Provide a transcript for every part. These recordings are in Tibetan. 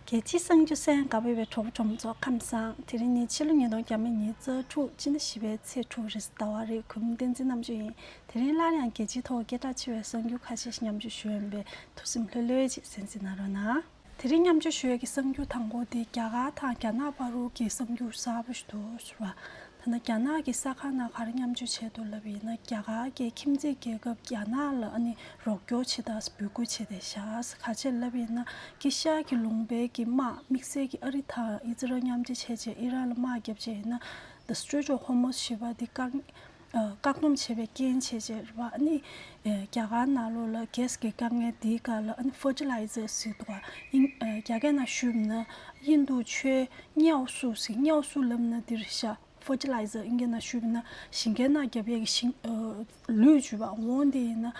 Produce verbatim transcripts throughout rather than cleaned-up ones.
རྒྱལ་སྤྱིའི་གསར་འགྱུར་གསན་གནང་བའི་གྲོགས་པོ་གྲོགས་མོ་ཚོ་ཁམས་བཟང་། དེ་རིང་ནི་ཕྱི་ལོ་ཉིས་སྟོང་ཉི་ཤུ་རྩ་དྲུག་སྤྱི་ཟླ་བཞི་པའི་ཚེས་དྲུག་རེས་གཟའ་ཟླ་བ་རེད། གུས་མོ་བསྟན་འཛིན་རྣམ་དཔྱོད་ཡིན། དེ་རིང་སླར་ཡང་རྒྱལ་སྤྱིའི་ཐོག་སྐད་གྲགས་ཆེ་བའི་གསར་འགྱུར་ཁ་ཤས་ཤིག་མཉམ་སྤྱོད་ཞུ་ཡོང་བས་ཐུགས་སེམས་ལྷོད་ལྷོད་ཅིག་གསན་གཟིགས་གནང་རོགས་གནང་། དེ་རིང་མཉམ་སྤྱོད་ཞུ་ཡས་ཀྱི་གསར་འགྱུར་དང་པོ་དེ་རྒྱ་གར་དང་རྒྱ་ནག་བར་དུ་གི་གསར་འགྱུར་གསར་པ་ཞིག་འདུག་ཟེར་བ། ད་ནི་རྒྱ་ནག་གི་གསར་ཁང་ནང་ག་རེ་མཉམ་སྤྱོད་བྱས་འདུག་ལབ་ཡིན་ན། རྒྱ་གར་གྱི་ཁྱིམ་མཚེས་རྒྱལ་ཁབ་རྒྱ་ནག་ལ་ཨ་ནི་རོགས་སྐྱོར་བྱེད་དང་འབོད་སྐུལ་བྱས་ཏེ་བཞག་ག་ཅི་ལབ་ཡིན་ན། དཀྱིལ་ཤར་གྱི་ལུང་པའི་གི་དམག་དམིགས་བསལ་གྱི་ཨ་རི་དང་ཨི་ཛི་རལ་མཉམ་འབྲེལ་བྱས་རྗེས་ཨི་རན་ལ་དམག་བརྒྱབ་རྗེས་ཡིན་ན། The Strait of Hormuz ཞེས་པ་འདི་བཀག་ཨ། བཀག་སྡོམ་བྱས་པའི་རྐྱེན་བྱས་རྗེས་རེད་བ། ཨ་ནི་ཨ། རྒྱ་གར་ནང་ལོགས་ལ་གྷེ་སི་གི་དཀའ་ངལ་འདིའི་སྐབས་ལ་ཨ་ནི་ཕར་ཊི་ལའི་ཛར་ཟེར་འདུག་ག་ཨིན། ཨ། རྒྱ་སྐད་ནང་ཞུས་ན་ཧིན་དུ་ཆོས་རྙིའུ་སུ་ཟེར། རྙིའུ་སུ་ལབ་ན་འདི་རེད་ཤག་ཕར་ཊི་ལའི་ཛར་ཨིན་སྐད་ནང་ཞུས་ན་ཞིང་ཁའི་ནང་རྒྱབ་ཡས་ཀྱི་ཞིང་། ཨ། ལུད་བཅུ་བ་འོང་དེ་ཡིན་ན་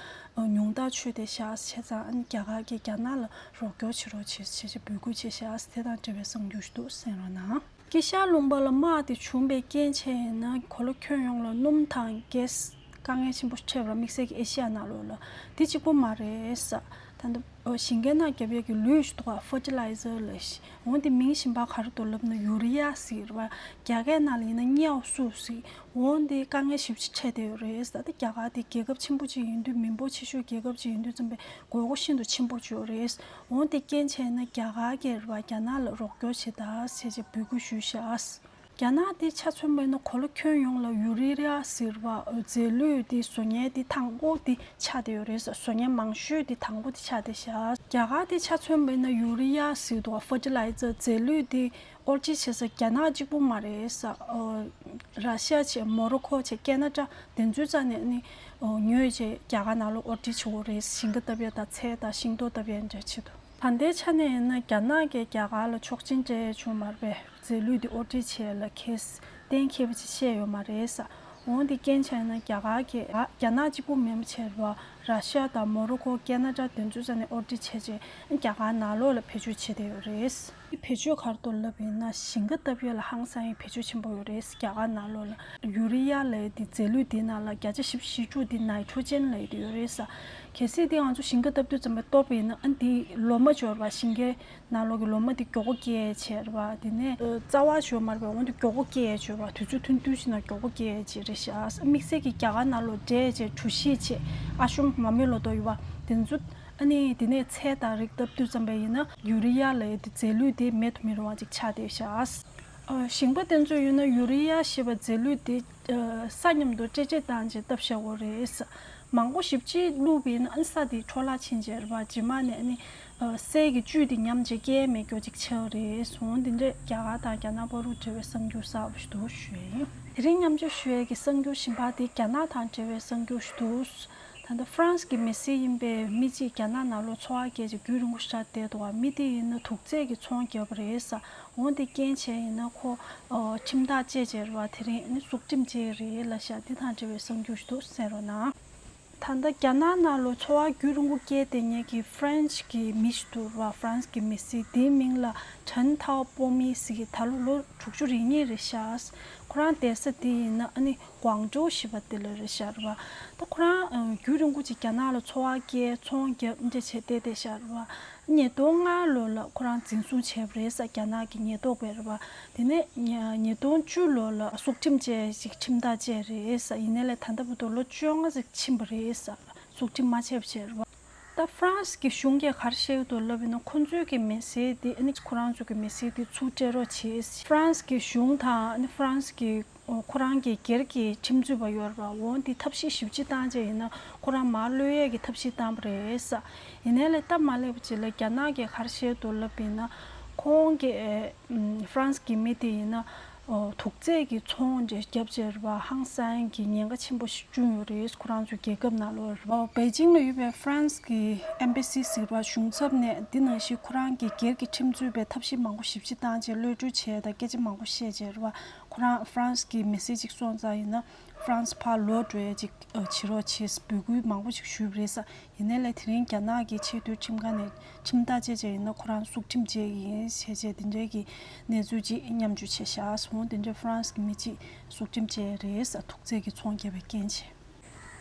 ཉུང་མཐར་ཆོད་དེ་བཞག་བྱས་ཙང་། ཨ་ནི་རྒྱ་གར་གྱིས་རྒྱ་ནག་ལ་རོགས་སྐྱོར་བྱེད་རོགས་བྱེད་བྱས་བྱས་འབོད་སྐུལ་བྱས་བཞག་དེ་དང་འབྲེལ་བའི་གསར་འགྱུར་ཞིག་འདུག་གསན་རོགས་གནང་། དཀྱིལ་ཤར་ལུང་པ་ལ་དམག་དེ་བྱུང་བའི་རྐྱེན་བྱས་ཡིན་ན་གོ་ལ་ཁྱོན་ཡོངས་ལ་སྣུམ་དང་གྷེ་སི་དཀའ་ངལ་ཆེན་པོ་འཕྲད་པ་རེད། དམིགས་བསལ་གྱི་ཨེ་ཤི་ཡ་ནང་ལོགས་ལ་དེ་གཅིག་པོ་མ་རེད་ཟེར། ད་ལྟ་ཞིང་ཁའི་ནང་རྒྱབ་ཡས་ཀྱི་ལུད་ཞིག་འདུག་ག་ཕར་ཊི་ལའི་ཛར་ལབ་ཤག་འོ་དེ་མིང་གཞན་པ་ག་རེ་འདུག་ལབ་ན་ཡུ་རི་ཡ་ཟེར་བ། རྒྱ་སྐད་ནང་ལ་ཡིན་ན་རྙིའུ་སུ་ཟེར། འོ་དེ་དཀའ་ངལ་ཞེ་པོ་ཅིག་འཕྲད་བསྡད་ཡོད་རེད་ཟེར། ད་ལྟ་རྒྱ་གར་དེ་རྒྱལ་ཁབ་ཆེན་པོ་ཅིག་ཡིན་དུས། མི་འབོར་ཆེ་ཤོས་རྒྱལ་ཁབ་ཅིག་ཡིན་དུས་ཙམ་པས་དགོས་མཁོ་ཤིན་ཏུ་ཆེན་པོ་ཅིག་ཡོད་རེད། འོ་དེ་རྐྱེན་བྱས་ན་རྒྱ་གར་གྱིས་རེད་བ། རྒྱ་ནག་ལ་རོགས་སྐྱོར་བྱེད་དང་ཟེར་བྱས་འབོད་སྐུལ་ཞུས་ཤག་རྒྱ་ནག་དེ་ཆ་མཚོན་པ་ཡིན་ན་གོ་ལ་ཁྱོན་ཡོངས་ལ་ཡུ་རི་ཡ་ཟེར་བ་རྫས་ལུད་དེ་བཟོ་མཁན་དེ་དང་པོ་དེ་ཆགས་བསྡད་ཡོད་རེད་ཟེར། བཟོ་མཁན་མང་ཤོས་དེ་དང་པོ་དེ་ཆགས་བསྡད་ཤག་རྒྱ་གར་དེ་ཆ་མཚོན་པ་ཡིན་ན་ཡུ་རི་ཡ་ཟེར་འདུག་ག་ཕར་ཊི་ལའི་ཛར་རྫས་ལུད་དེ་དབོར་འདྲེན་བྱེད་ས་རྒྱ་ནག་གཅིག་པུ་མ་རེད་ཟེར། ཨོ། ར་ཤི་ཡ་བྱས། མོ་རོ་ཁོ་བྱས། ཁེ་ན་ཌ། དེ་ཚོའི་རྩ་ནས་ནི་ཨོ་ཉོས་བྱས་རྒྱ་གར་ནང་ལ་དབོར་འདྲེན་བྱེད་དགོས་རེད། ཞིང་ཁ་བཏབ་ཡས་དང་ཚལ་དང་ཤིང་ཏོག་བཏབ་ཡས་འདྲ་ཆེད་དུ། ད་ལྟའི་ཆ་ནས་ཡིན་ན་རྒྱ་ནག་གིས་རྒྱ་གར་ལ་ཆོག་མཆན་སྤྲད་ཡས་བྱུང་མ་རེད་པས། རྫས་ལུད་འདི་དབོར་འདྲེན་བྱེད་ཡས་ལ་གལ་སྲིད་གཏན་འཁེལ་བ་ཅིག་བཤད་ཡོད་མ་རེད་ཟེར། འོ་འདི་རྐྱེན་བྱས་ན་རྒྱ་གར་གྱིས་རྒྱ་ནག་གཅིག་པུ་མིན་པ་བྱས་རེད་བ། ར་ཤི་ཡ་དང་མོ་རོ་ཁོ། ཁེ་ན་ཌ། དེ་ཚོའི་རྩ་ནས་དབོར་འདྲེན་བྱས་རྗེས་རྒྱ་གར་ནང་ལོགས་ལ་བེད་སྤྱོད་བྱེད་བསྡད་ཡོད་རེད། འདི་བེད་སྤྱོད་ག་རེ་འདུག་ལབ་ཡིན་ན་ཞིང་ཁ་བཏབ་ཡས་ལ་ཧང་སང་ཡས་བེད་སྤྱོད་ཆེན་པོ་ཡོད་རེད། རྒྱ་གར་ནང་ལོགས་ལ་ཡུ་རི་ཡ་ལབ་ཡས་འདི་རྫས་ལུད་འདི་ནང་ལ་བརྒྱ་ཆ་བཞི་བཅུ་ཞེ་དྲུག་འདི་ནའི་ཊྲོ་ཇེན་ལབ་ཡས་འདི་ཡོད་རེད་ཟེར། གལ་སྲིད་འདི་ང་ཚོ་ཞིང་ཁ་བཏབ་དུས་ཙམ་པ་གཏོར་བ་ཡིན་ན་ཨ་འདི་ལོ་མ་འབྱོར་བ་ཞིང་ཁའི་ནང་ལོགས་ཀྱི་ལོ་མ་འདི་མགྱོགས་པོ་སྐྱེ་ཡས་བྱས་རེད་བ། དེ་ནས་ཨ་རྩ་བ་འབྱོར་མ་རེད་པས། འོ་འདི་མགྱོགས་པོ་སྐྱེ་ཡས་བྱས་རེད་བ། དུས་ཚོད་ཐུང་ཐུང་ཞིག་ནང་མགྱོགས་པོ་སྐྱེ་ཡས་བྱས་རེད་ཤག་དམིགས་བསལ་གྱི་རྒྱ་གར་ནང་ལོགས་འདྲེས་བྱས་གྲུ་བཞི་བྱས་ཨ་གཞོང་མ་རྨོས་ལོ་ཏོག་ཡོད་པ་དེ་ཚོ། ཨ་ནི་དེ་ནས་ཚལ་དང་རི་བཏབ་དུས་ཙམ་པ་ཡིན་ན་ཡུ་རི་ཡ་ལབ་ཡས་དེ་རྫས་ལུད་དེ་མེད་དུ་མི་རུང་བ་ཅིག་ཆགས་བསྡད་ཤག་ཨ། ཞིང་པ་དེ་ཚོས་ཡིན་ན་ཡུ་རི་ཡ་ཞེས་པ་རྫས་ལུད་དེ་ཨ། ས་མཉམ་དུ་འདྲེས་འདྲེས་བཏང་བྱས་བཏབ་བཞག་དགོས་རེད། མང་པོ་ཞེ་པོ་ཅིག་བླུགས་པ་ཡིན་ན་ཨ་ནི་ས་དེ་འཕྲོ་བརླག་ཕྱིན་བྱས་རེད་བ། རྗེས་མ་ནས་ཨ་ནི་ཨ། སའི་གི་བཅུད་དེ་ཉམས་བྱས་སྐྱེ་ཡས་མེད་རྒྱུ་ཅིག་ཆགས་རེད། འོ་དེ་འདྲས་རྒྱ་གར་དང་རྒྱ་ནག་བར་དུ་འབྲེལ་བའི་གསར་འགྱུར་གསར་པ་ཞིག་འདུག་ཞུ་ཡས་ཡིན། དེ་རིང་མཉམ་སྤྱོད་ཞུ་ཡས་ཀྱི་གསར་འགྱུར་གཞན་པ་དེ་རྒྱ་ནག་དང་འབྲེལ་བའི་གསར་འགྱུར་ཞིག་འདུག་ད་ལྟ་ཧྥ་རན་སི་གི་མི་སེར་ཡིན་པའི་མི་གཅིག་རྒྱ་ནག་ནང་ལོགས་འཚོ་བ་སྐྱེལ་བྱས་རྒྱུན་རིང་པོ་ཞིག་བསྡད་འདུག་ག་མི་དེ་ཡིན་ན་དུག་རྫས་ཀྱི་ཚོང་བརྒྱབ་པ་རེད་ཟེར། འོ་དེ་རྐྱེན་བྱས་ཡིན་ན་ཁོ་ཨོ་ཁྲིམས་ཐག་བཅད་བྱས་རེད་བ། དེ་རིང་ཨ་ནི་སྲུག་ཁྲིམས་བཅད་རེད་ལབ་ཤག་འདི་དང་འབྲེལ་བའི་གསར་འགྱུར་ཞིག་འདུག་གསན་རོགས་གནང་། ད་ལྟ་རྒྱ་ནག་ནང་ལོགས་འཚོ་བ་རྒྱུན་རིང་པོ་སྐྱེལ་བསྡད་མཁན་གྱི་ཧྥ་རན་སི་གི་མི་ཞིག་འདུག་རེད་བ། ཧྥ་རན་སི་གི་མི་སེར། དེའི་མིང་ལ་ཁྲན་ཐའོ་པོ་མི་ཟེར་གི། ད་ལོ་ལོ་དྲུག་ཅུ་རེ་གཉིས་རེད་ཤག་ཁོ་རང་བསྡད་ས་དེ་ཡིན་ན་ཨ་ནི་ཀོང་ཀྲོའུ་ཞེས་པ་དེ་ལ་རེད་ཤག་རེད་བ། ད་ཁོ་རང་ཨ་རྒྱུན་རིང་པོ་ཅིག་རྒྱ་ནག་ལ་འཚོ་བ་སྐྱེལ། ཚོང་རྒྱབ་འདྲ་བྱས་བསྡད་བསྡད་ཤག་རེད་བ། ཉིས་སྟོང་ལྔ་ལོ་ལ་ཁོ་རང་འཛིན་བཟུང་བྱས་པ་རེད་ཟེར། རྒྱ་ནག་གི་ཉེན་རྟོག་པས་རེད་བ། དེ་ནས་ཉིས་སྟོང་བཅུ་ལོ་ལ་སྲུག་ཁྲིམས་བཅད་ཅིག་ཁྲིམས་ཐག་བཅད་རེད་ཟེར། ཡིན་ནའི་ལས་ད་ལྟ་བར་དུ་ལོ་བཅོ་ལྔ་ཙམ་ཕྱིན་པ་རེད་ཟེར། སྲུག་ཁྲིམས་མ་བཅད་པ་བྱས་རེད་བ། ད་ཧྥ་རན་སི་གི་གཞུང་གིས་ག་རེ་བཤད་ཀྱི་འདུག་ལབ་ཡིན་ན། ཁོ་ཚོའི་གི་མི་སེར་དེ་ཨ་ནི་ཁོ་རང་ཚོ་གི་མི་སེར་དེ་ཚུར་སྤྲད་རོགས་བྱེད། ཧྥ་རན་སི་གི་གཞུང་དང་ཨ་ནི་ཧྥ་རན་སི་གི་ཨོ་ཁོ་རང་གི་སྒེར་གྱི་ཁྲིམས་རྩོད་པ་ཡོད་རེད་བ། འོ་འདི་ཐབས་ཤེས་ཞིབ་ཅིག་བཏང་བྱས་ཡིན་ན་ཁོ་རང་མར་གློད་ཡས་ཀྱི་ཐབས་ཤེས་བཏང་པ་རེད་ཟེར། ཡིན་ནའི་ལས་སྟབས་མ་ལེགས་པ་ཅིག་ལ་རྒྱ་ནག་གིས་ག་རེ་བཤད་འདུག་ལབ་ཡིན་ན། ཁོང་གིས་ཨེ་ཧྥ་རན་སི་གི་མི་དེ་ཡིན་ན་ཨོ་དུག་རྫས་ཀྱི་ཚོང་འདྲ་བརྒྱབ་བྱས་རེད་བ། ཧང་སང་གི་ཉེན་ཁ་ཆེན་པོ་ཞིག་བྱུང་ཡོད་རེད། ཁོ་རང་ཚོའི་རྒྱལ་ཁབ་ནང་ལོགས་རེད་བ། པེ་ཅིང་ལ་ཡོད་པའི་ཧྥ་རན་སི་གི་ཨེམ་བྷ་སི་ཟེར་བ་གཞུང་ཚབ་ནས་འདི་ནང་བཞིན་ཁོ་རང་གི་སྒེར་གྱི་ཁྲིམས་རྩོད་པའི་ཐབས་ཤེས་མང་པོ་ཞིབ་ཅིག་བཏང་བྱས་གློད་བཀྲོལ་བྱས་དང་སྐད་ཆ་མང་པོ་བཤད་བྱས་རེད་བ། ཁོ་རང་ཧྥ་རན་སི་གི་མི་སེར་ཅིག་སོང་ཙང་ཡིན་ན་ཧྥ་རན་སི་ཕར་ལོག་འགྲོ་ཡས་ཅིག་ཨ་བྱེད་རོགས་བྱེད་འབོད་སྐུལ་མང་པོ་ཞིག་ཞུས་པ་རེད་ཟེར། ཡིན་ནའི་ལས་དེ་རིང་རྒྱ་ནག་གི་ཆེས་མཐོའི་ཁྲིམས་ཁང་ནས་ཁྲིམས་ཐག་བཅད་བྱས་ཡིན་ན་ཁོ་རང་སྲུག་ཁྲིམས་བཅད་ཀྱི་ཡིན་ཟེར་བྱས་དེ་འདྲའི་གི་གནས་ཚུལ་ཅིག་མཉམ་སྤྱོད་བྱས་ཤག་སོང་། དེ་འདྲའི་ཧྥ་རན་སི་གི་མི་གཅིག་སྲུག་ཁྲིམས་བཅད་རེད་ཟེར། དུག་རྫས་ཀྱི་ཚོང་བརྒྱབ་པའི་རྐྱེན་བྱས།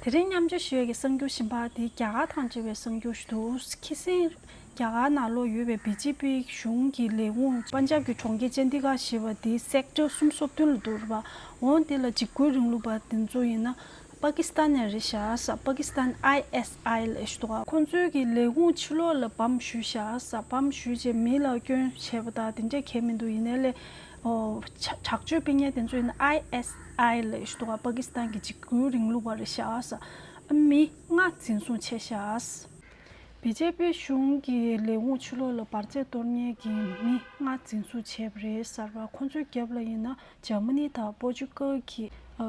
དེ་རིང་མཉམ་སྤྱོད་ཞུ་ཡས་ཀྱི་གསར་འགྱུར་གཞན་པ་དེ་རྒྱ་གར་དང་འབྲེལ་བའི་གསར་འགྱུར་ཞིག་འདུག་ཁི་སིང་ རྒྱ་གར་ནང་ལོགས་ཡོད་པའི་བི་ཇེ་པི་གཞུང་གི་ལས་ཁུངས་པན་ཇབ་ཀྱི་གྲོང་ཁྱེར་ཅན་ཌི་གྷར་ཞེས་པ་དེའི་སེག་ཊར་སུམ་ཅུ་སོ་བདུན་ལ་འདུག་རེད་པ། འོ་དེ་ལ་འཇིགས་སྐུལ་རིང་ལུགས་པ་དེ་ཚོ་ཡིན་ན་པ་ཀི་སི་ཐན་ནས་རེད་ཤག་ཟེར། པ་ཀི་སི་ཐན་ཨའི་ཨེསི་ཨའི་ལབ་ཞིག་འདུག་ག་ཁོང་ཚོའི་གི་ལས་ཁུངས་ཕྱི་ལོགས་ལ་བམ་གཞུས་ཤག་ཟེར། བམ་གཞུས་བྱས་མི་ལ་སྐྱོན་བྱས་པ་དང་དེ་འདྲས་གང་ཡང་མི་འདུག་ཡིན་ནའི་ལས་ཨོ་དྲག་སྤྱོད་སྤེལ་མཁན་དེ་ཚོ་ཡིན་ན་ཨའི་ཨེསི་ཨའི་ལབ་ཞིག་འདུག་ག་པ་ཀི་སི་ཐན་གི་འཇིགས་སྐུལ་རིང་ལུགས་པ་རེད་ཤག་ཟེར། མི་ལྔ་འཛིན་བཟུང་བྱས་ཤག་ཟེར། བི་ཇེ་པི་གཞུང་གི་ལས་ཁུངས་ཕྱི་ལོགས་ལ་འབར་རྫས་གཏོར་མཁན་གྱི་མི་ལྔ་འཛིན་བཟུང་བྱས་པ་རེད་ཟེར་བ། ཁོང་ཚོའི་རྒྱབ་ལ་ཡིན་ན་འཇར་མ་ནི་དང་པོར་ཅུ་གལ་གྱི་ཨ་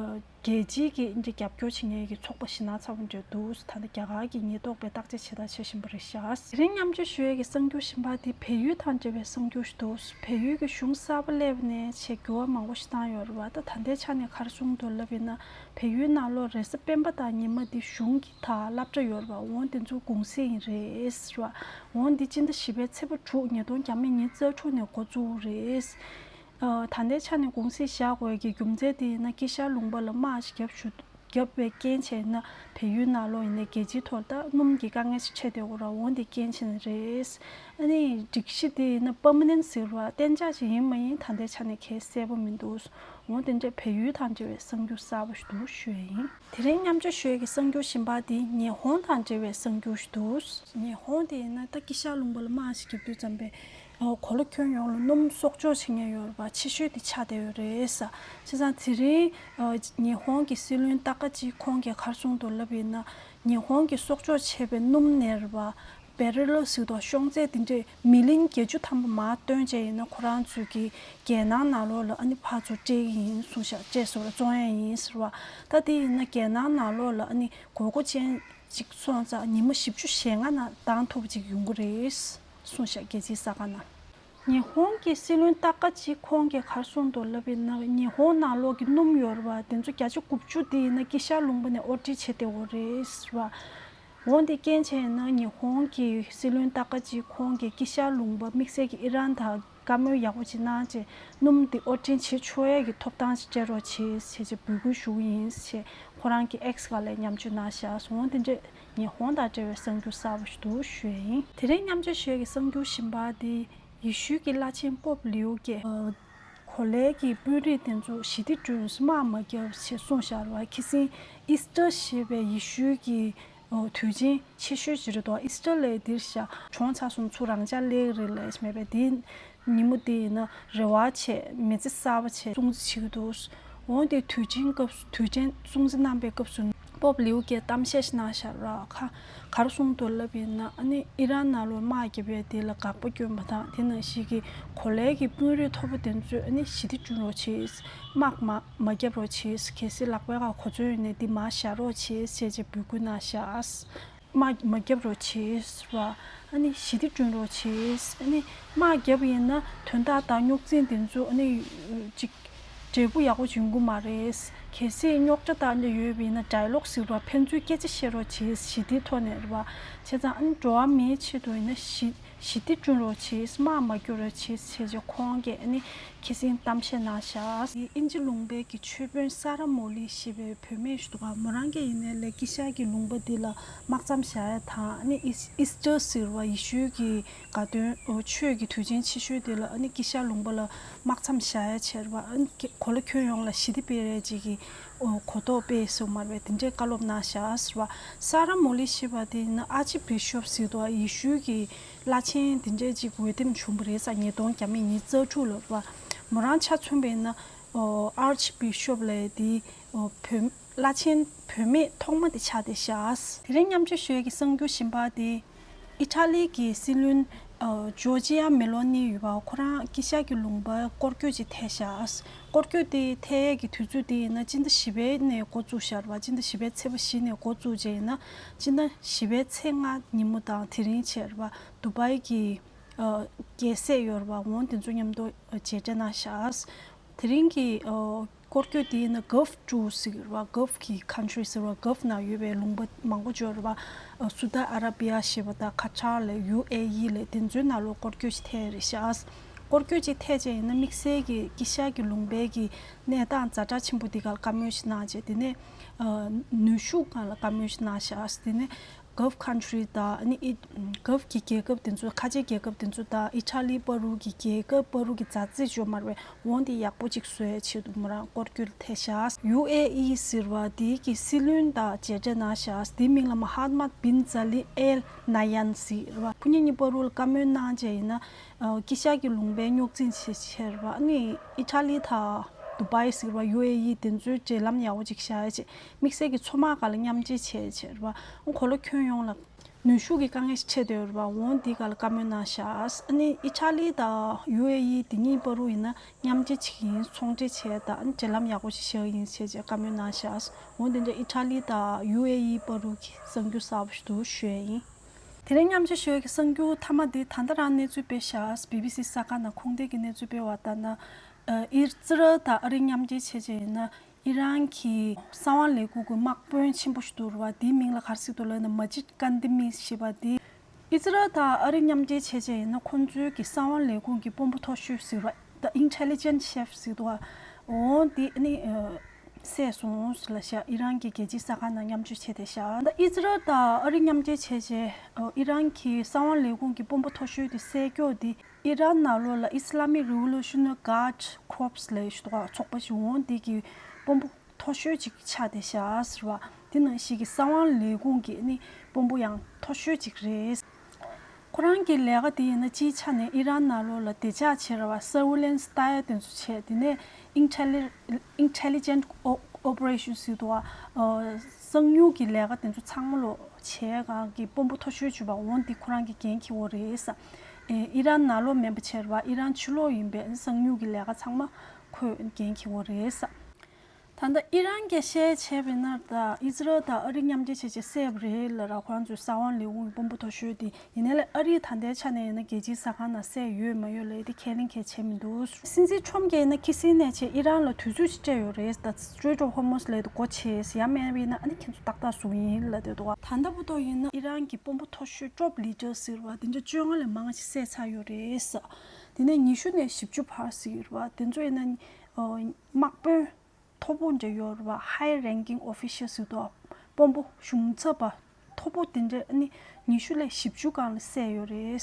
རྒྱལ་སྤྱིའི་གི་འདི་རྒྱབ་སྐྱོར་བྱེད་མཁན་གྱི་ཚོགས་པ་ཞིག་ནང་ཚབ་པ་འདྲ་འདུག་ད་ལྟ་རྒྱ་གར་གྱི་ཉེན་རྟོག་པས་བརྟག་དཔྱད་བྱེད་དང་བྱེད་བཞིན་པ་རེད་ཤག་དེ་རིང་མཉམ་སྤྱོད་ཞུ་ཡས་ཀྱི་གསར་འགྱུར་གཞན་པ་དེ་བལ་ཡུལ་དང་འབྲེལ་བའི་གསར་འགྱུར་ཞིག་འདུག་བལ་ཡུལ་གྱི་གཞུང་གསར་པ་སླེབས་ནས་ཆེས་འགྱུར་བ་མང་པོ་ཞིག་བཏང་ཡོད་རེད་བ། ད་ད་ལྟའི་ཆ་ནས་ག་རེ་གསུངས་འདུག་ལབ་ཡིན་ན། བལ་ཡུལ་ནང་ལོགས་རེས་གཟའ་སྤེན་པ་དང་ཉི་མ་འདི་གཞུང་གི་ད་སློབ་གྲྭ་ཡོད་རེད་བ། འོ་དེ་ཚོ་གུང་སེང་ཡིན་རེད་ཟེར་བ། འོ་འདི་སྤྱི་ཟླ་བཞི་པའི་ཚེས་པ་དྲུག་ཉིས་སྟོང་ཉི་ཤུ་རྩ་དྲུག་ནས་འགོ་བཙུགས་རེད། ཨ་ད་ལྟའི་ཆ་ནས་གུང་སེང་བཞག་དགོས་ཀྱི་རྒྱུ་མཚན་དེ་ཡིན་ན་དཀྱིལ་ཤར་ལུང་པ་ལ་དམག་ཞིག་བརྒྱབ་ཞུ་བརྒྱབ་པའི་རྐྱེན་བྱས་ན་བལ་ཡུལ་ནང་ལོགས་ཡིན་ནའི་རྒྱལ་སྤྱིའི་ཐོག་ད་སྣུམ་གྱི་དཀའ་ངལ་ཞིག་འཕྲད་བསྡད་ཡོད་རེད་བ། འོ་འདི་རྐྱེན་བྱས་ནས་རེད། ཨ་ནི་སྒྲིག་གཞི་དེ་ཡིན་ན་པར་མ་ནན་ཟེར་བ་གཏན་འཇགས་ཅིག་ཡིན་མ་ཡིན་ད་ལྟའི་ཆ་ནས་གལ་གསལ་པོ་མི་འདུག་འོ་དེ་འདྲས་བལ་ཡུལ་དང་འབྲེལ་བའི་གསར་འགྱུར་གསར་པ་ཞིག་འདུག་ཞུ་ཡ་ཡིན། དེ་རིང་མཉམ་སྤྱོད་ཞུ་ཡ་གི་གསར་འགྱུར་གཞན་པ་དེ་ཉི་ཧོང་དང་འབྲེལ་བའི་གསར་འགྱུར་ཞིག་འདུག་ཉི་ཧོང་དེ་ཡིན་ན་ད་དཀྱིལ་ཤར་ལུང་པ་ལ་དམག་ཞིག་བརྒྱབ་དུས་ཙམ་པས་ཨ་གོ་ལ་ཁྱོན་ཡོངས་ལ་སྣུམ་གསོག་འཇོག་བྱེད་མཁན་ཡོད་རེད་པ། ཆེ་ཤོས་དེ་ཆགས་བསྡད་ཡོད་རེད་ཟེར། བྱས་ཙང་དེ་རིང་ཨ་ཉི་ཧོང་གི་སྲིད་བློན་ཏཱ་ཀ་ཅི་ཁོང་གིས་ག་རེ་གསུངས་འདུག་ལབ་ཡིན་ན། ཉི་ཧོང་གིས་གསོག་འཇོག་བྱས་པའི་སྣུམ་ནས་རེད་པ། བེ་རི་ལ་ཟེར་དུས་ཤོང་ཚད་དེ་འདྲས་མི་ལིན་བརྒྱད་ཅུ་ཐམ་པ་མར་བཏོན་བྱས་ཡིན་ན་ཁོ་རང་ཚོའི་གི་རྒྱལ་ནང་ནང་ལོགས་ལ་ཨ་ནི་ཕར་ཚུར་སྤྲད་ཀྱི་ཡིན་གསུངས་ཤག་སྤྲད་སོང་ལ་བཙོང་ཡ་ཡིན་ཟེར་བ། ད་དེ་ཡིན་ན་རྒྱལ་ནང་ནང་ལོགས་ལ་ཨ་ནི་དགོས་མཁོ་ཅན་ཅིག་སོང་ཙང་ཉི་མ་བཞི་བཅུ་ཞེ་ལྔ་ནང་འདང་ཐུབ་པ་ཅིག་ཡོང་གི་རེད་གསུངས་ཤག་རྒྱལ་སྤྱིའི་གསར་ཁང་ནང་། ཉི་ཧོང་གི་སྲིད་བློན་ཏཱ་ཀ་ཅི་ཁོང་གིས་ག་རེ་གསུངས་འདུག་ལབ་ཡིན་ན། ཉི་ཧོང་ནང་ལོགས་ཀྱི་སྣུམ་ཡོད་རེད་པ། དེ་ཚོ་བརྒྱ་ཆ་དགུ་བཅུ་དེ་ཡིན་ན་དཀྱིལ་ཤར་ལུང་པ་ནས་ཨོ་ཊི་བྱེད་བསྡད་ཡོད་རེད་ཟེར་བ། འོ་འདི་རྐྱེན་བྱས་ན་ཉི་ཧོང་གི་སྲིད་བློན་ཏཱ་ཀ་ཅི་ཁོང་གིས་དཀྱིལ་ཤར་ལུང་པ་དམིགས་བསལ་གྱི་ཨི་རན་དང་བཀའ་མོལ་ཡག་པོ་ཅིག་གནང་བྱས་སྣུམ་འདི་ཨོ་ཊི་བྱེད་ཆོག་ཡས་ཀྱི་ཐོབ་ཐང་ཞིག་སྤྲད་རོགས་བྱེད་ཟེར་བྱས་འབོད་སྐུལ་ཞུ་གི་ཡིན་ཟེར་ཁོ་རང་གི་ཨེགས་སྒང་ལ་མཉམ་སྤྱོད་གནང་བཞག་སོང་། འོ་འདི་འདྲས་ཉི་ཧོང་དང་འབྲེལ་བའི་གསར་འགྱུར་གསར་པ་ཞིག་འདུག་ཞུ་ཡས་ཡིན། དེ་རིང་མཉམ་སྤྱོད་ཞུ་ཡས་ཀྱི་གསར་འགྱུར་གཞན་པ་དེ། ཡེ་ཤུའི་གི་བླ་ཆེན་པོབ་ལིའུ་བརྒྱད། ཨ་གོ་ལའི་གི་དཔོན་རིགས་དེ་ཚོ་ཞི་བདེ་བསྐྲུན་དམག་མ་རྒྱབ་ཞེས་གསུངས་བཞག་རེད་བ། ཁ་སང་ཨིས་ཊར་ཞེས་པའི་ཡེ་ཤུའི་གི་ཨ་དུས་ཆེན་ཆེ་ཤོས་ཅིག་རེད་དོ། ཨིས་ཊར་ལབ་ཡས་འདིར་བཞག་གྱོང་ཆག་སོང་ཚུར་རང་འཇགས་སླེབས་རེད་ལབ་ཡས་མེད་པས། དེ་ཉིན་མོ་དེ་ཡིན་ན་རེ་བ་བྱས་མི་ཚེ་གསར་པ་བྱས་སྲུང་བརྩི་བྱེད་ཀྱི་འདུག་འོན་ཏེ་དུས་ཆེན་སྐབས་སུ་དུས་ཆེན་སྲུང་བརྩི་གནང་པའི་སྐབས་སུ་པོབ་ལིའུ་གིས་གཏམ་བཤད་ཞིག་གནང་བཞག་ར། ཁ་ག་རེ་གསུངས་འདུག་ལབ་ཡིན་ན། ཨ་ནི་ཨི་རན་ནང་ལོགས་དམག་རྒྱབ་ཡས་དེ་ལ་དགག་པ་སྐྱོན་པ་དང་། དེ་ནང་བཞིན་གྱི་གོ་ལའི་གི་དཔོན་རིགས་མཐོ་པོ་དེ་ཚོས་ཨ་ནི་ཞི་བདེ་བསྐྲུན་རོགས་བྱེད། དམག་མ་མ་རྒྱབ་རོགས་བྱེད། གལ་སྲིད་ལག་པའི་ཁར་གོ་མཚོན་ཡོད་ན་དེ་མར་བཞག་རོགས་བྱེད་ཟེར་བྱས་འབོད་སྐུལ་གནང་བཞག་དམག་མ་རྒྱབ་རོགས་བྱེད་ཟེར་བ། ཨ་ནི་ཞི་བདེ་བསྐྲུན་རོགས་བྱེད། ཨ་ནི་དམག་རྒྱབ་ཡིན་ན་དོན་དག་དང་རྙོག་འཛིང་དེ་ཚོ་ཨ་ནི་ཅིག་འབྲས་བུ་ཡག་པོ་འབྱུང་གི་མ་རེད། གལ་སྲིད་རྙོག་དྲ་དང་འདྲ་ཡོད་པ་ཡིན་ན་ཌའི་ལོག་ཟེར་བ་ཕན་ཚུན་སྐད་ཆ་བཤད་རོགས་བྱེད། ཞི་བདེའི་ཐོག་ནས་རེད་བ། བྱས་ཙང་ཨ་ནི་འགྲོ་བ་མིའི་ཆེད་དུ་ཡིན་ན་ཞི་ཞི་བདེ་བསྐྲུན་རོགས་བྱེད། དམག་མ་རྒྱབ་རོགས་བྱེད་ཟེར་བྱས་ཁོང་གིས་ཨ་ནི་ཁ་སང་གཏམ་བཤད་གནང་བཞག་དབྱིན་ཇི་ལུང་པའི་གི་ཆོས་དཔོན་ས་ར་མོ་ལི་ཞེས་པའི་བུད་མེད་ཞིག་འདུག་ག་མོ་རང་གིས་ཡིན་ནའི་ལས་དཀྱིལ་ཤར་གྱི་ལུང་པ་འདི་ལ་དམག་མཚམས་བཞག་ཡ་དང་། ཨ་ནི་ཨིས་ཨིས་ཊར་ཟེར་བ་ཡེ་ཤུའི་གི་དགའ་སྟོན་ཨོ་ཆོས་ཀྱི་དུས་ཆེན་ཆེ་ཤོས་འདི་ལ་ཨ་ནི་དཀྱིལ་ཤར་ལུང་པ་ལ་དམག་མཚམས་བཞག་ཡ་བྱས་རེད་བ། ཨ་ནི་གོ་ལ་ཁྱོན་ཡོངས་ལ་ཞི་བདེ་སྤེལ་ཡས་ཅིག་གི་ཨོ་གོ་རྟོགས་སྤེལ་སོང་མ་རེད་པས། དེ་འདྲའི་བཀའ་སློབ་གནང་བཞག་ཟེར་བ། ས་ར་མོ་ལི་ཞེས་པ་དེ་ཡིན་ན་ཨར་ཆི་བི་ཤོབ་ཟེར་འདུག་ཡེ་ཤུའི་གི་བླ་ཆེན་དེ་འདྲའི་ཅིག་འོས་འདེམས་བྱུང་བ་རེད་ཟེར། ཉིས་སྟོང་ཉི་ཤུ་རྩ་དྲུག་ལ་རེད་བ། མོ་རང་ཆ་མཚོན་པ་ཡིན་ན་ཨོ་ཨར་ཆི་བི་ཤོབ་ལབ་ཡས་དེ་ཨོ་བུད་བླ་ཆེན་བུད་མེད་ཐོག་མ་དེ་ཆགས་བསྡད་བཞག་དེ་རིང་མཉམ་སྤྱོད་ཞུ་ཡས་ཀྱི་གསར་འགྱུར་གཞན་པ་དེ། ཨི་ཊ་ལི་གི་སྲིད་བློན་ཨ་ཇོར་ཇི་ཡ་མེ་ལོ་ནི་ཡོད་པ། ཁོ་རང་དཀྱིལ་ཤར་གྱི་ལུང་པར་སྐོར་སྐྱོད་ཅིག་ཐད་བཞག་སྐོར་སྐྱོད་དེ་ཐད་ཡས་ཀྱི་དུས་ཚོད་དེ་ཡིན་ན་སྤྱི་ཟླ་བཞི་པའི་ནས་འགོ་བཙུགས་བཞག་རེད་པ། སྤྱི་ཟླ་བཞི་པའི་ཚེས་པ་བཞི་ནས་འགོ་བཙུགས་བྱས་ཡིན་ན་སྤྱི་ཟླ་བཞི་པའི་ཚེས་ལྔ་ཉིན་མོ་དང་དེ་རིང་བྱས་རེད་པ། དུ་བྷའི་གི་ཨ་རྒྱལ་སྲས་ཡོད་རེད་པ། འོ་དེ་ཚོ་མཉམ་དུ་མཇལ་འཕྲད་གནང་བཞག་དེ་རིང་གི་ཨ་སྐོར་སྐྱོད་དེ་ཡིན་ན་གྷལཕ་ཊུར་ཟེར་གྱི་རེད་པ། གྷལཕ་གི་ཁན་ཊི་རི་ཟེར་བ་གྷལཕ་ནང་ཡོད་པའི་ལུང་པ་མང་པོ་ཅིག་ཡོད་རེད་པ། ཨ་སུ་ཏ་ཨ་ར་བི་ཡ་ཞེས་པ་དང་ཁ་ཊར་ལབ་ཡུ་ཨེ་ཨི་ལབ་དེ་ཚོའི་ནང་ལོགས་སྐོར་སྐྱོད་ཅིག་ཐད་རེད་ཤག་སྐོར་སྐྱོད་ཅིག་ཐད་བྱས་ཡིན་ན་དམིགས་བསལ་གྱི་དཀྱིལ་ཤར་གྱི་ལུང་པའི་གི་གནས་སྟངས་ཛ་དྲག་ཆེན་པོ་འདི་ག་ལ་བཀའ་མོལ་ཞིག་གནང་བྱས། དེ་ནས་ཨ་ནུས་ཤུགས་སྒང་ལ་བཀའ་མོལ་ཞིག་གནང་ཤག་དེ་ནས། Gulf country དང་ཨ་ནི་ཨི་Gulf གི་རྒྱལ་ཁབ་དེ་ཚོ་ཁ་ཆེ་རྒྱལ་ཁབ་དེ་ཚོ་དང་ཨི་ཊ་ལི་བར་དུ་གི་རྒྱལ་ཁབ་བར་དུ་གི་མཛའ་བརྩེ་ཅིག་ཡོད་མ་རེད་པས། འོ་འདི་ཡག་པོ་ཅིག་བཟོ་ཡའི་ཆེད་དུ་མོ་རང་སྐོར་སྐྱོད་ལ་ཐད་ཤག་ཡུ་ཨེ་ཨི་ཟེར་བ་དེ་གི་སྲིད་བློན་དང་མཇལ་འཕྲད་གནང་ཤག་དེའི་མིང་ལ་མ་ཧཱ་མད་བིན་ཛ་ལི་ཨེལ་ན་ཡན་ཟེར་བ། ཁོ་གཉིས་གཉིས་བར་དུ་ལ་བཀའ་མོལ་གནང་བྱས་ཡིན་ན། ཨ་དཀྱིལ་ཤར་གྱི་ལུང་པའི་རྙོག་འཛིང་ཆེ་ཆེར་བ་ནི་ཨི་ཊ་ལི་དང་དུ་བའི་ཟེར་བ་ཡུ་ཨེ་ཨི་དེ་ཚོའི་འབྲེལ་ལམ་ཡག་པོ་ཅིག་བཞག་ཡ་ཆེད་དམིགས་བསལ་གྱི་མཚོ་དམག་སྒང་ལ་མཉམ་འབྲེལ་བྱས་ཆེར་བ་གོ་ལ་ཁྱོན་ཡོངས་ལ་ནུས་ཤུགས་ཀྱི་དཀའ་ངལ་ཞིག་འཕྲད་བསྡད་ཡོད་རེད་བ། འོ་འདི་སྒང་ལ་བཀའ་མོལ་གནང་ཤག་ཨ་ནི་ཨི་ཊ་ལི་དང་ཡུ་ཨེ་ཨི་དེ་གཉིས་བར་དུ་ཡིན་ན་མཉམ་འབྲེལ་བྱེད་ཀྱི་ཡིན། ཚོང་འབྲེལ་བྱས་དང་འབྲེལ་ལམ་ཡག་པོ་ཞིག་བཞག་གི་ཡིན་ཞེས་བཀའ་མོལ་གནང་ཤག་འོ་དེ་འདྲ་ཨི་ཊ་ལི་དང་ཡུ་ཨེ་ཨི་བར་དུ་གི་གསར་འགྱུར་གསར་པ་ཞིག་འདུག་ཞུ་ཡ་ཡིན། དེ་རིང་མཉམ་ཞུགས་ཞུ་ཡ་གི་གསར་འགྱུར་མཐའ་མ་དེ་ད་ལྟ་རང་གནས་ཚུལ་སྤེལ་ཤག་བི་བི་སི་གསར་ཁང་ནང་ཁུངས་ལྡན་གྱི་གནས་ཚུལ་སྤེལ་བ་ལྟར་ན། ཨི་ཛི་རལ་དང་ཨ་རི་མཉམ་འབྲེལ་བྱས་བྱས་ཡིན་ན་ཨི་རན་གྱི་གསང་བ་ལས་ཁུངས་ཀྱི་དམག་དཔོན་ཆེན་པོ་ཞིག་འདུག་རེད་བ། དེའི་མིང་ལ་ག་རེ་ཟེར་འདུག་ལབ་ན་མ་ཇིད་ཀན་དི་མི་ཞེས་པ་དེ། ཨི་ཛི་རལ་དང་ཨ་རི་མཉམ་འབྲེལ་བྱས་བྱས་ཡིན་ན་ཁོང་ཚོའི་གི་གསང་བ་ལས་ཁུངས་ཀྱི་དཔོན་པོ་མཐོ་ཤོས་ཟེར་བ། The Intelligence Chief ཟེར་འདུག་འོ་འདི་ནི་བསད་སོང་ལ་ཤག་ཨི་རན་གྱི་རྒྱལ་སྤྱིའི་གསར་ཁང་ནང་མཉམ་སྤྱོད་བྱས་ཏེ་ཤག་ད་ཨི་ཛི་རལ་དང་ཨ་རི་མཉམ་འབྲེལ་བྱས་རྗེས་ཨི་རན་གྱི་གསང་བ་ལས་ཁུངས་ཀྱི་དཔོན་པོ་མཐོ་ཤོས་དེ་བསད་རྒྱུ་དེ་ཨི་རན་ནང་ལོགས་ལ་Islamic Revolutionary Guard Corps ལབ་ཡོད་ཤག་ཚོགས་པ་ཞིག་འོ་འདི་གི་དཔོན་པོ་མཐོ་ཤོས་ཅིག་ཆགས་བསྡད་ཤག་ཟེར་བ། དེ་ནང་བཞིན་གྱི་གསང་བ་ལས་ཁུངས་ཀྱི་ནི་དཔོན་པོ་ཡང་མཐོ་ཤོས་ཅིག་རེད། ཁོ་རང་གི་ལས་ཀ་དེ་ཡིན་ན་སྤྱིའི་ཆ་ནས་ཨི་རན་ནང་ལོགས་ལ་བདེ་འཇགས་བྱེད་ར་བ་surveillance ལྟ་ཡ་དེ་ཚོ་བྱས། དེ་ནས་intelli- intelligent o- operation ཟེར་འདུག་བ། གསང་ཉུལ་གྱི་ལས་ཀ་དེ་ཚོ་ཚང་མ་ལོ་བྱས་གང་གི་དཔོན་པོ་མཐོ་ཤོས་བྱུས་པ་འོང་དེ་ཁོ་རང་གི་འགན་འཁྱེར་བ་རེད་ས། ཨི་རན་ནང་ལོགས་མིན་པ་བྱས་ར་བ་ཨི་རན་ཕྱི་ལོགས་ཡིན་པའི་གསང་ཉུལ་གྱི་ལས་ཀ་ཚང་མ་ཁོས་འགན་འཁྱེར་བ་རེད་ས། ད་ལྟ་ཨི་རན་གྱིས་བཤད་བྱས་པ་ཡིན་ན་ད་ཨི་ཛི་རལ་དང་ཨ་རི་མཉམ་འབྲེལ་བྱས་བྱས་བསད་པ་རེད་ལབ་ར། ཁོ་རང་ཚོའི་གསང་བ་ལས་ཁུངས་ཀྱི་དཔོན་པོ་མཐོ་ཤོས་དེ་ཡིན་ནའི་ལས་ཨ་རིའི་ད་ལྟའི་ཆ་ནས་ཡིན་ན་རྒྱལ་སྤྱིའི་གསར་ཁང་ནང་བསད་ཡོད་མ་ཡོད་ལས་དེ་ཁས་ལེན་གལ་ཆེ་མི་འདུག་སྲིད་འཛིན་ཁྲོམ་གྱིས་ཡིན་ན་ཁི་སི་ནས་བྱས་ཨི་རན་ལ་དུས་ཚོད་ཅིག་སྤྲད་ཡོད་རེད། ད་Strait of Hormuz ལས་དེ་སྒོ་ཕྱེ་ཡང་མེད་པ་ཡིན་ན་ཨ་ནི་ཁྱེད་ཚོ་ཏག་ཏག་བཟུང་ཡིན་ལབ་བསྡད་འདུག་ད་ལྟ་བར་དུ་ཡིན་ན་ཨི་རན་གྱི་དཔོན་པོ་མཐོ་ཤོས་top leader ཟེར་བ་དེ་འདྲ་བཅོ་ལྔ་ལས་མང་ཞིག་བསད་ཚར་ཡོད་རེད་ས། དེ་ནས་ཉི་ཤུ་ནས་བཞི་བཅུ་བར་ཟེར་བ་དེ་ཚོ་ཡིན་ན་དམག་དཔོན། མཐོ་པོ་འདྲ་ཡོད་རེད་བ། high ranking official ཟེར་དུས་དཔོན་པོ་གཞུང་ཚབ་པ་མཐོ་པོ་དེ་འདྲ་ནི་ཉི་ཤུ་ལས་བཞི་བཅུ་སྒང་ལ་བསད་ཡོད་རེད།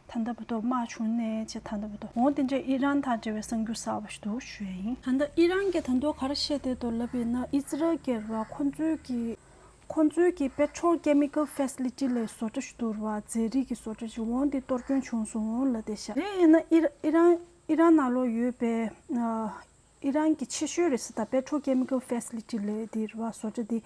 ད་ལྟ་བར་དུ་དམག་བྱུང་ནས་བྱས་ད་ལྟ་བར་དུ་འོ་དེ་འདྲ་ཨི་རན་དང་འབྲེལ་བའི་གསར་འགྱུར་གསར་པ་ཞིག་འདུག་ཞུ་ཡ་ཡིན། ད་ལྟ་ཨི་རན་གྱིས་ད་དུང་ག་རེ་བཤད་བསྡད་འདུག་ལབ་པ་ཡིན་ན་ཨི་ཛི་རལ་གྱིས་རེད་བ་ཁོ་ཚོའི་གི་ཁོ་ཚོའི་གི་Petrochemical Facility ལབ་བཟོ་གྲྭ་ཞིག་འདུག་རེད་བ། རྫས་རིགས་ཀྱི་བཟོ་གྲྭ་ཞིག་འོ་དེ་གཏོར་སྐྱོན་བྱུང་སོང་ལབ་བསྡད་ཤག་རེད་ཡིན་ན་ཨི་ཨི་རན་ཨི་རན་ནང་ལོགས་ཡོད་པའི་ཨི་རན་གྱི་ཆེ་ཤོས་རེད་ཟེར། ད་Petrochemical Facility ལབ་དེ་རེད་བ། བཟོ་གྲྭ་དེ་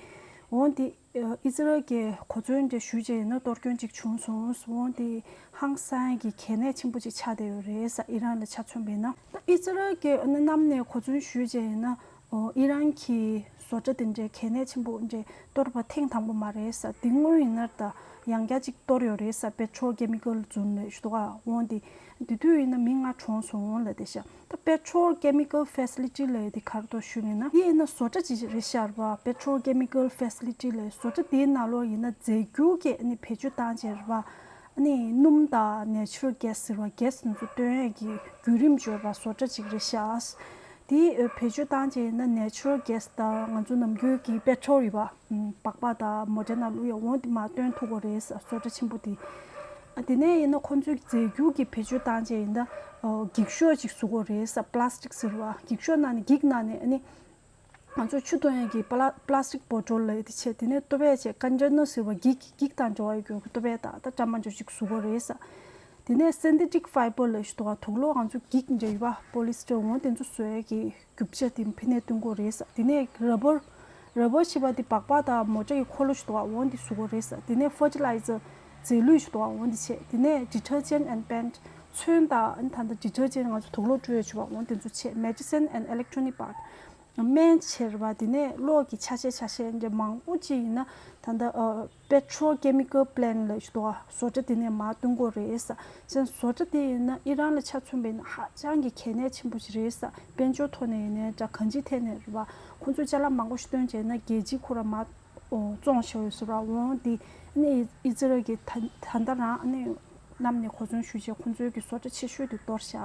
འོ་དེ་ཨི་ཛི་རལ་གྱིས་གོ་མཚོན་དེ་ཞུས་བྱས་ཡིན་ན་གཏོར་སྐྱོན་ཅིག་བྱུང་སོང་། འོ་དེ་ཧང་སང་གི་གལ་གནད་ཆེན་པོ་ཅིག་ཆགས་བསྡད་ཡོད་རེད་ས། ཨི་རན་ལ་ཆ་མཚོན་པ་ཡིན་ན། ད་ཨི་ཛི་རལ་གྱིས་ཨ་ནི་གནམ་ནས་གོ་མཚོན་ཞུས་བྱས་ཡིན་ན་ཨི་རན་གྱི་བཟོ་གྲྭ་དེ་འདྲའི་གལ་གནད་ཆེན་པོ་འདྲའི་གཏོར་བ་ཐེངས་དང་པོ་མ་རེད་ས། དེ་སྔོན་ཡིན་ན་ད་ཡང་བསྐྱར་ཅིག་གཏོར་ཡོད་རེད་ས། Petrochemical Zone ལབ་ཞུ་དོ། འོ་དེ་དེ་དུས་ཡིན་ན་མི་ལྔ་གྲོངས་སོང་ལབ་བསྡད་ཤག་ད་Petrochemical Facility ལབ་དེ་ག་རེ་འདུག་ཞུས་ན་ཡིན་ན་བཟོ་གྲྭ་ཅིག་རེད་ཤག་རེད་བ། Petrochemical Facility ལབ་བཟོ་གྲྭ་དེའི་ནང་ལོགས་ཡིན་ན་རྫས་འགྱུར་གྱི་ཨ་ནི་བེད་སྤྱོད་བཏང་བྱས་རེད་བ། ཨ་ནི་སྣུམ་དང་Natural Gas ཟེར་བ་གེ་སི་དེ་ཚོ་བཏོན་ཡས་ཀྱི་བརྒྱུད་རིམ་ཅིག་ཡོད་རེད་བ། བཟོ་གྲྭ་ཅིག་རེད་ཤག་དེ་བེད་སྤྱོད་བཏང་བྱས་ཡིན་ན་Natural Gas དང་ང་ཚོ་ནམ་རྒྱུན་གྱི་Petrol ཡོད་པ། སྦག་སྦག་དང་མོ་ཊའི་ནང་བླུག་ཡ་འོ་དེ་མར་བཏོན་ཐུབ་ཀྱི་རེད་ས། བཟོ་གྲྭ་ཆེན་པོ་དེ། ཨ་དེ་ནས་ཡིན་ན་ཁོང་ཚོའི་རྫས་འགྱུར་གྱི་བེད་སྤྱོད་བཏང་བྱས་ཡིན་ན་འགྱིག་ཤོག་ཅིག་བཟོ་གི་རེད་ས། Plastic ཟེར་བ་འགྱིག་ཤོག་ནང་ནས་འགྱིག་ནང་ནས་ཨ་ནི་ང་ཚོ་ཆུ་འཐུང་ཡ་གི་Plastic Bottle ལབ་ཡ་དེ་བྱས། དེ་ནས་ལྟོ་ཕད་བྱས་Container ཟེར་བ་འགྱིག་འགྱིག་དང་འབྲེལ་བ་ཡོད་རྒྱུ་གི་ལྟོ་ཕད་དང་ད་ཀྲམ་པ་འདྲ་ཅིག་བཟོ་གི་རེད་ས། དེ་ནས་Synthetic Fiber ལབ་ཞིག་འདུག་ག་དུག་ལོག་ང་ཚོ་འགྱིག་འདྲ་ཡོད་པ་Polyester འོ་དེ་ཚོ་བཟོ་ཡ་གི་རྒྱུ་ཆ་དེ་ཕ་ནས་བཏོན་གྱི་རེད་ས། དེ་ནས་Rubber Rubber ཞེས་པ་དེ་སྦག་སྦག་དང་མོ་ཊ་ཡི་འཁོར་ལོ་ཞིག་འདུག་ག་འོ་འདི་བཟོ་གི་རེད་ས། དེ་ནས་Fertilizer རྫས་ལུད་ཞིག་འདུག་ག་འོ་འདི་བྱས། དེ་ནས Detergent and Paint ཚོན་དང་ད་ལྟ་Detergent ང་ཚོ་དུག་ལོག་བཀྲུ་ཡ་བྱེད་པ་འོ་དེ་ཚོ་བྱས། Medicine and Electronic Part སྨན་བྱས་རེད་པ། དེ་ནས་གློག་གི་ཆ་ཤས་ཆ་ཤས་འདྲ་མང་པོ་ཅིག་ཡིན་ན་ད་ལྟ་ཨ་Petrochemical Plant ལབ་ཞིག་འདུག་ག་བཟོ་གྲྭ་དེ་ནས་མར་བཏོན་གྱི་རེད་ས། བྱས་ན་བཟོ་གྲྭ་དེ་ཡིན་ན་ཨི་རན་ལ་ཆ་མཚོན་པ་ཡིན་ན་ཧ་ཅང་གི་གལ་གནད་ཆེན་པོ་ཞིག་རེད་ས། དཔལ་འབྱོར་ཐོག་ནས་ཡིན་ནའི་འདྲ་གང་ཅིའི་ཐད་ནས་རེད་པ། ཁོང་ཚོས་ཅ་ལག་མང་པོ་ཞིག་བཏོན་བྱས་ན་རྒྱལ་སྤྱིའི་ཁོ་ར་མར་བཙོང་བཞག་ཡོད་ས་རེད་པ། འོ་དེ་ནས་ཨི་ཛི་རལ་གྱིས་ད་ད་ལྟ་རང་ནས་ གནམ་ནས་གོ་མཚོན་ཞུས་རྗེས་ཁོང་ཚོའི་གི་སོ་ཁྲ་ཆེ་ཤོས་དེ་གཏོར་བཞག།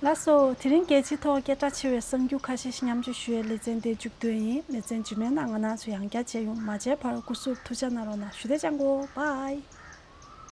ལགས་སོ། དེ་རིང་རྒྱལ་སྤྱིའི་ཐོག་སྐད་གྲགས་ཆེ་བའི་གསར་འགྱུར་ཁ་ཤས་ཤིག་མཉམ་སྤྱོད་ཞུ་ཡའི་ལེ་ཚན་དེ་མཇུག་བསྡུས་ཡིན། ལེ་ཚན་རྗེས་མའི་ནང་ང་རང་ཚོ་ཡང་བསྐྱར་མཇལ་ཡོང་། མ་མཇལ་བར་སྐུ་གཟུགས་ཐུགས་ཅག་གནང་རོགས་གནང་། ཞུ་བདེ་ཅང་གོ། བཱའི།